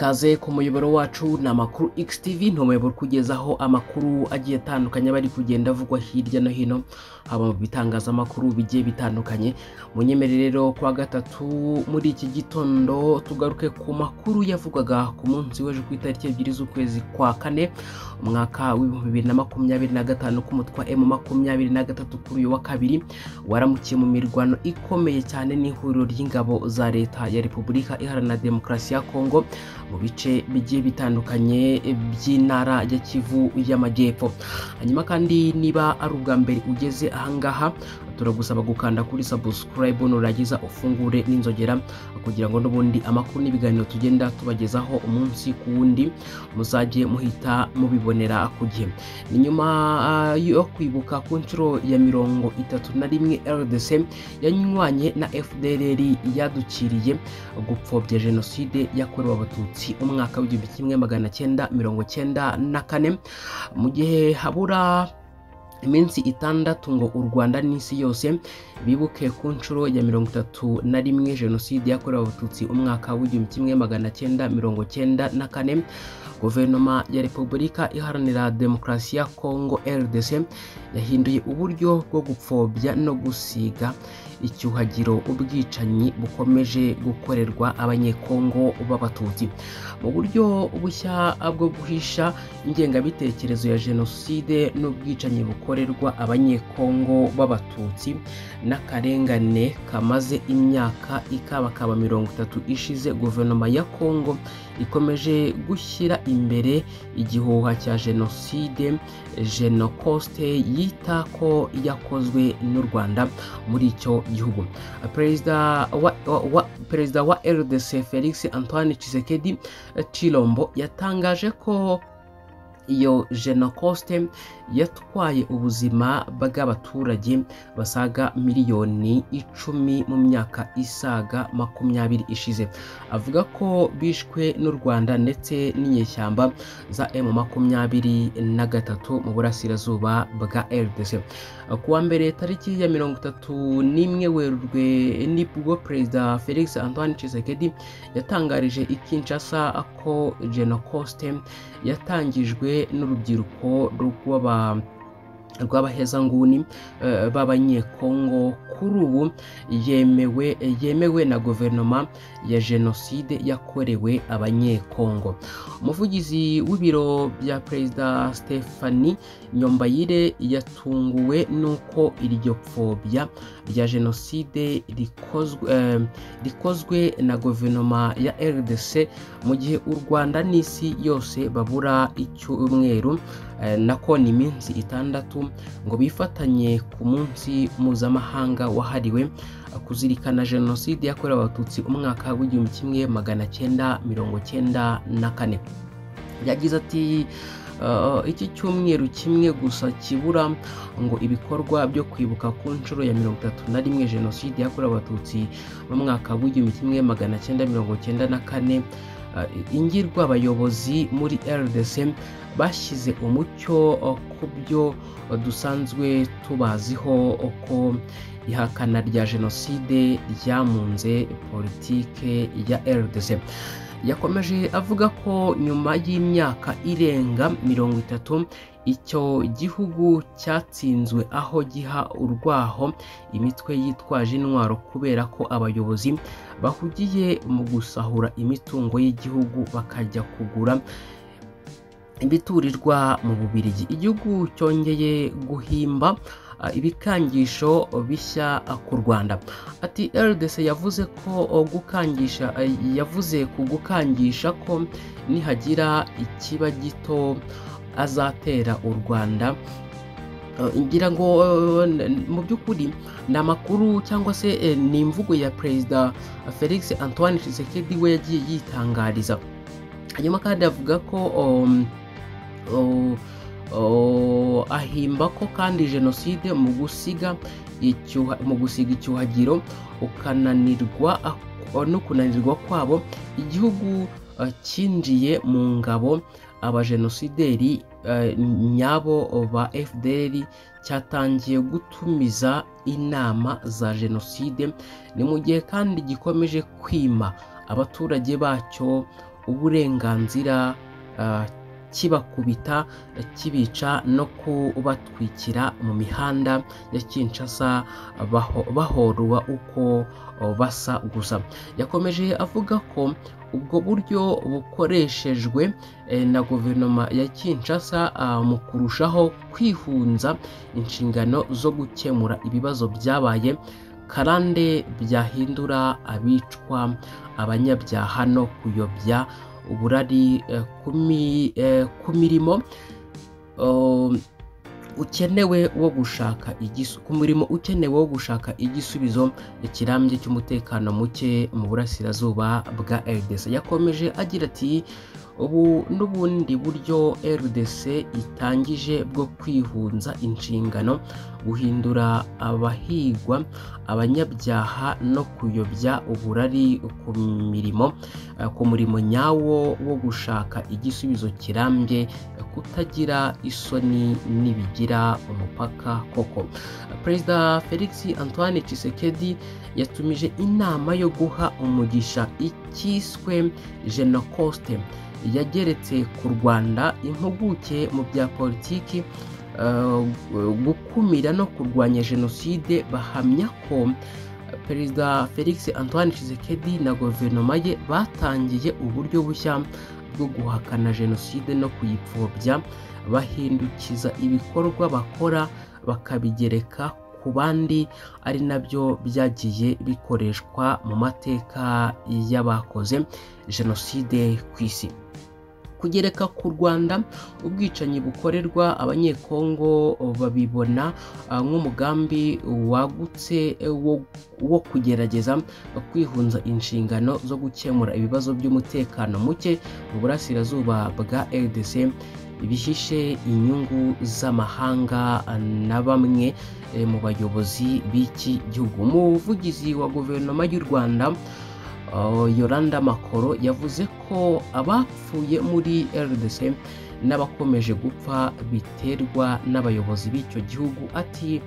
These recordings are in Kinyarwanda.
Ikaze ku muyoboro wacu ni Amakuru XTV, ni umuyoboro ukugezaho amakuru agiye atandukanye bari kugenda avugwa hirya no hino, haba mu bitangazamakuru bigiye bitandukanye. Munyemere rero kuwa gatatu muri iki gitondo tugaruke ku makuru yavugwaga ku munsi w'ejo ku itariki 2 z'ukwezi kwa kane umwaka w'2025 ku mutwe wa M23 kuri uyu wa kabiri waramukiye mu mirwano ikomeye cyane n'ihuriro ry'ingabo za leta ya Repubulika Iharanira Demokarasi ya Kongo mu bice bigiye bitandukanye by'intara ya Kivu y'Amajyepfo. Hanyuma kandi niba ari ubwa mbere ugeze ahangaha, turagusaba gukanda kuri subscribe nurangiza ufungure n'inzogera kugira ngo n'ubundi amakuru n'ibiganiro tugenda tubagezaho umunsi ku wundi muzajye muhita mubibonera ku gihe. Ni nyuma yo kwibuka ku nshuro ya 31 RDC yanywanye na FDLR yadukiriye gupfobya jenoside yakorewe Abatutsi umwaka w'1994, mu gihe habura iminsi 6 ngo u Rwanda n'isi yose bibuke ku nshuro ya 31 jenoside yakorewe Abatutsi umwaka w'1994. Guverinoma ya Repubulika Iharanira Demokarasi ya Kongo RDC yahinduye uburyo bwo gupfobya no gusiga icyuhagiro ubwicanyi bukomeje gukorerwa Abanyekongo b'Abatutsi mu buryo bushya bwo guhisha ingengabitekerezo ya jenoside n'ubwicanyi bukorerwa Abanyekongo b'Abatutsi n'akarengane kamaze imyaka ikabakaba 30 ishize. Guverinoma ya Kongo ikomeje gushyira imbere igihuha cya jenoside Genocost yita ko yakozwe n'u Rwanda muri icyo gihugu. Perezida wa RDC Felix Antoine Tshisekedi Tshilombo yatangaje ko iyo Genocost yatwaye ubuzima bw'abaturage basaga miliyoni 10 mu myaka isaga 20 ishize. Avuga ko bishwe n'u Rwanda ndetse n'inyeshyamba za M23 mu burasirazuba bwa RDC. Kuwa mbere tariki ya 31 Werurwe nibwo Perezida Felix Antoine Tshisekedi yatangarije i Kinshasa ko Genocost yatangijwe n'urubyiruko rw'abahezanguni b'Abanyekongo kuri ubu yemewe na guverinoma ya jenoside yakorewe Abanyekongo. Umuvugizi w'ibiro bya Perezida Stephanie Nyombayire yatunguwe n'uko iryo pfobya rya jenoside rikozwe na guverinoma ya RDC mu gihe u Rwanda n'isi yose babura icyumweru nako ni iminsi 6 ngo bifatanye ku munsi mpuzamahanga wahariwe kuzirikana jenoside yakorewe Abatutsi umwaka w'1994. Yagize ati iki cyumweru kimwe gusa kibura ngo ibikorwa byo kwibuka ku nshuro ya 31 jenoside yakorewe Abatutsi mu mwaka w'1994, ingirwa abayobozi muri RDC bashyize umucyo ku byo dusanzwe tubaziho ko ihakana rya jenoside ryamunze politike ya RDC. Yakomeje avuga ko nyuma y'imyaka irenga 30 icyo gihugu cyatsinzwe aho giha urwaho imitwe yitwaje intwaro kubera ko abayobozi bahugiye mu gusahura imitungo y'igihugu bakajya kugura ibiturirwa mu Bubiligi. Igihugu cyongeye guhimba ibikangisho bishya ku Rwanda. Ati RDC yavuze ko gukangisha yavuze ku gukangisha ko nihagira ikiba gito azatera u Rwanda. Ngira ngo mu by'ukuri ni amakuru cyangwa se ni imvugo ya Perezida Felix Antoine Tshisekedi we yagiye yitangariza. Hanyuma kandi avuga ko ahimba ko kandi jenoside mu gusiga icyuhagiro ukananirwa no kunanirwa kwabo igihugu cyinjiye mu ngabo abajenosideri nyabo ba FDLR cyatangiye gutumiza inama za jenoside, ni mu gihe kandi gikomeje kwima abaturage bacyo uburenganzira, kibakubita, kibica no kubatwikira mu mihanda ya Kinshasa bahorwa uko basa gusa. Yakomeje avuga ko ubwo buryo bukoreshejwe na guverinoma ya Kinshasa mu kurushaho kwihunza inshingano zo gukemura ibibazo byabaye karande byahindura abicwa abanyabyaha no kuyobya uburari ku mirimo ukenewe wo gushaka ku murimo ukenewe wo gushaka igisubizo kirambye cy'umutekano muke mu burasirazuba bwa RDC. Yakomeje agira ati ubu n'ubundi buryo RDC itangije bwo kwihunza inshingano, guhindura abahigwa abanyabyaha no kuyobya uburari ku murimo nyawo wo gushaka igisubizo kirambye, kutagira isoni n'ibigira umupaka koko. Perezida Felix Antoine Tshisekedi yatumije inama yo guha umugisha ikiswe Genocost yageretse ku Rwanda. Impuguke mu bya politiki, gukumira no kurwanya jenoside bahamya ko Perezida Felix Antoine Tshisekedi na guverinoma ye batangiye uburyo bushya bwo guhakana jenoside no kuyipfobya, bahindukiza ibikorwa bakora bakabigereka ku bandi, ari nabyo byagiye bikoreshwa mu mateka y'abakoze jenoside ku isi. Kugereka ku Rwanda ubwicanyi bukorerwa Abanyekongo babibona nk'umugambi wagutse wo kugerageza kwihunza inshingano zo gukemura ibibazo by'umutekano muke mu burasirazuba bwa RDC bihishe inyungu z'amahanga na bamwe mu bayobozi b'iki gihugu. Umuvugizi wa guverinoma y'u Rwanda Yolanda Makoro yavuze ko abapfuye muri RDC n'abakomeje gupfa biterwa n'abayobozi b'icyo gihugu. Ati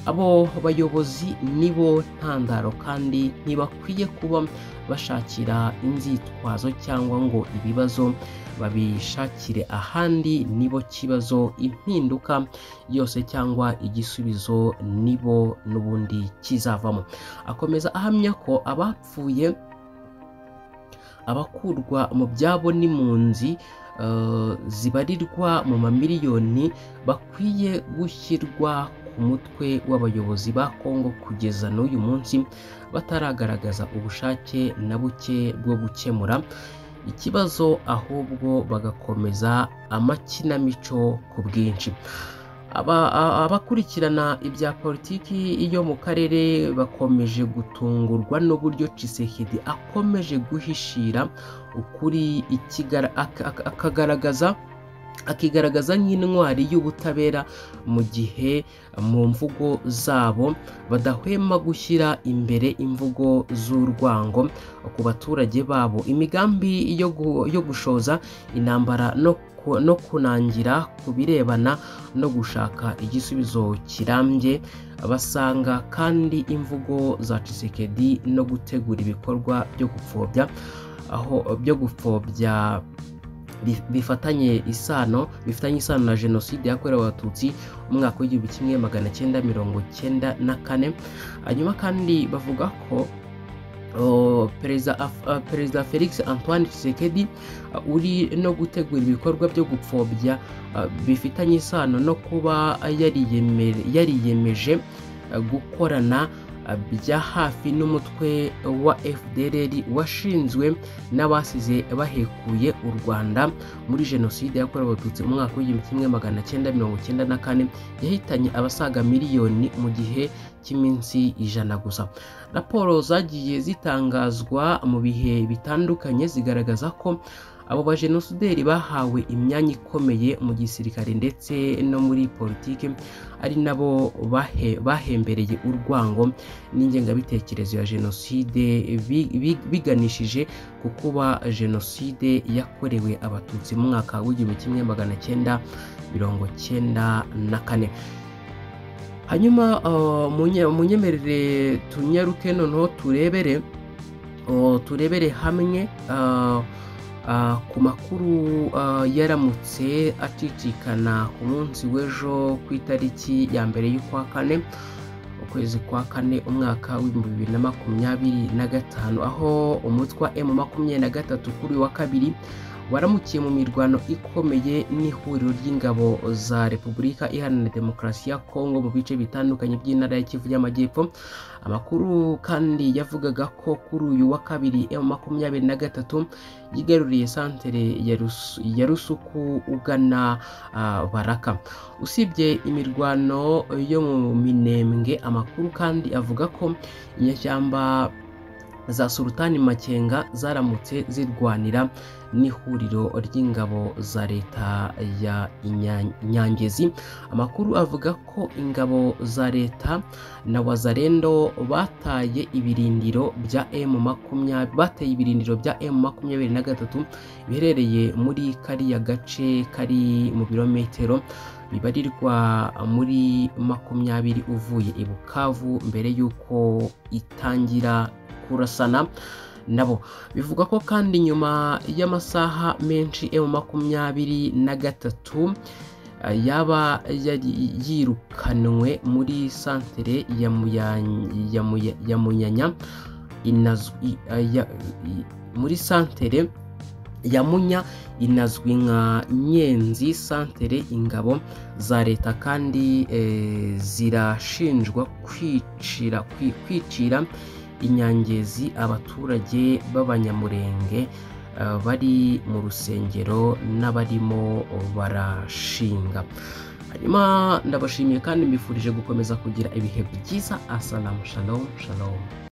abo bayobozi nibo ntandaro kandi ntibakwiye kuba bashakira inzitwazo cyangwa ngo ibibazo babishakire ahandi, nibo kibazo, impinduka yose cyangwa igisubizo nibo n'ubundi kizavamo. Akomeza ahamya ko abapfuye, abakurwa mu byabo n'impunzi zibarirwa mu mamiliyoni bakwiye gushyirwa ku mutwe w'abayobozi ba Kongo kugeza n'uyu munsi bataragaragaza ubushake na buke bwo gukemura ikibazo, ahubwo bagakomeza amakinamico ku bwinshi. Abakurikirana ibya politiki yo mu karere bakomeje gutungurwa n'uburyo Tshisekedi akomeje guhishira ukuri, akigaragaza nk'intwari y'ubutabera, mu gihe mu mvugo zabo badahwema gushyira imbere imvugo z'urwango ku baturage babo. Imigambi yo gushoza intambara no kunangira ku birebana no gushaka igisubizo kirambye, basanga kandi imvugo za Tshisekedi no gutegura ibikorwa byo gupfobya aho byo gupfobya bifatanye isano na jenoside yakorewe Abatutsi mu mwaka w'1994. Hanyuma kandi bavuga ko Perezida Felix Antoine Tshisekedi uri no gutegura ibikorwa byo gupfobya bifitanye isano no kuba yariyemeje gukorana bya hafi n'umutwe wa FDLR washinzwe n'abasize bahekuye u Rwanda muri jenoside yakorewe Abatutsi mu mwaka w'1994 yahitanye abasaga miliyoni mu gihe cy'iminsi 100 gusa. Raporo zagiye zitangazwa mu bihe bitandukanye zigaragaza ko abo bajenosideri bahawe imyanya ikomeye mu gisirikare ndetse no muri politike, ari nabo bahembereye urwango n'ingengabitekerezo ya jenoside biganishije ku kuba jenoside yakorewe Abatutsi mu mwaka w'1994. Hanyuma munyemerere tunyaruke noneho turebere hamwe ku makuru yaramutse acicikana ku munsi w'ejo ku itariki ya 1 y'ukwa 4, ukwezi kwa 4, umwaka w'2025, aho umutwe wa M23 kuri wa kabiri waramukiye mu mirwano ikomeye n'ihuriro ry'ingabo za Repubulika Iharanira Demokarasi ya Kongo mu bice bitandukanye by'intara ya Kivu y'Amajyepfo. Amakuru kandi yavugaga ko kuri uyu wa kabiri M23 yigaruriye santere ya Rusuku ugana Baraka. Usibye imirwano yo mu Minembwe, amakuru kandi avuga ko inyeshyamba za Sultani Makenga zaramutse zirwanira n'ihuriro ry'ingabo za leta ya Nyangezi. Amakuru avuga ko ingabo za leta na Wazalendo bataye ibirindiro bya M20 bateye ibirindiro bya M23 biherereye muri kariya gace kari mu birometero bibarirwa muri 20 uvuye i Bukavu mbere y'uko itangira kurasana nabo. Bivuga ko kandi nyuma y'amasaha menshi M23 yaba yirukanwe muri santere ya Munyanya muri santere ya Munya inazwi nka Nyenzi santere. Ingabo za leta kandi zirashinjwa kwicira Inyangezi abaturage b'Abanyamurenge bari mu rusengero n'abarimo barashinga. Hanyuma ndabashimiye kandi mbifurije gukomeza kugira ibihe byiza. Asalamu, shalom, shalom.